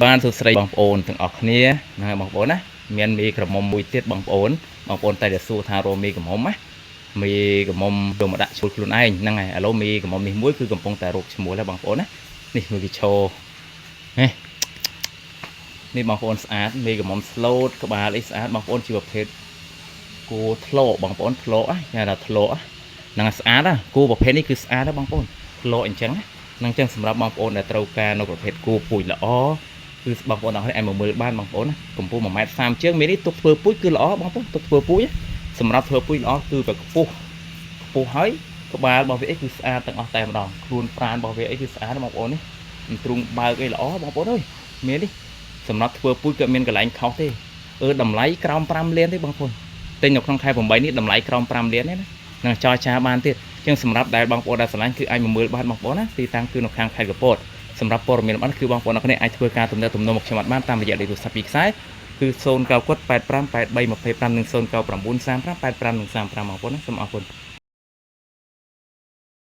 បានសួស្តីបងប្អូនទាំងអស់គ្នាហ្នឹងហើយបងប្អូនណាមានមីក្រមុំមួយទៀតបងប្អូនបងប្អូនតែតែសួរថារកមីក្រមុំណាមីក្រមុំយកមកដាក់ឈ្មោះខ្លួនឯងហ្នឹងហើយឥឡូវមីក្រមុំនេះមួយគឺកំពុងតែរកឈ្មោះហើយបងប្អូនណានេះមួយគេឈរហេនេះបងប្អូនស្អាតមីក្រមុំស្លូតក្បាលអីស្អាតបងប្អូនជាប្រភេទគោធ្លោកបងប្អូនធ្លោកគេថាធ្លោកហ្នឹងហើយស្អាតណាគោប្រភេទនេះគឺស្អាតណាបងប្អូនធ្លោកអញ្ចឹងណាហ្នឹងអញ្ចឹងសម្រាប់បងប្អូនដែលត្រូវការនៅប្រភេទគោពូជល្អ គឺបងប្អូនអរគ្នាអាចមកមើលបានបងប្អូនណាកម្ពស់1ម៉ែត្រ30ជាងមាននេះទុកធ្វើពូជគឺល្អបងប្អូនទុកធ្វើពូជសម្រាប់ធ្វើពូជល្អគឺវាខ្ពស់ខ្ពស់ហើយក្បាលរបស់វាអីគឺស្អាតទាំងអស់តែម្ដងខ្លួនប្រាណរបស់វាអីគឺស្អាតណាបងប្អូននេះទ្រូងបើកអីល្អបងប្អូនអើយមាននេះសម្រាប់ធ្វើពូជក៏មានកន្លែងខុសទេអឺតម្លៃក្រោម5លានទេបងប្អូនទិញនៅក្នុងខែ8នេះតម្លៃក្រោម5លានទេណានឹងចរចាបានទៀតជាងសម្រាប់ដែលបងប្អូនដែលស្រឡាញ់គឺអាចមកមើលបានបងប្អូនណាទីតាំងគឺនៅខាងខេត្តកពត សម្រាប់ព័ត៌មានលម្អិតគឺបងប្អូនអរគ្នាអាចធ្វើការទំនាក់ទំនងមកខ្ញុំអត់បានតាមរយៈលេខទូរស័ព្ទពីរខ្សែគឺ097 85 83 25និង099 35 85និង35បងប្អូនណាសូមអរគុណ។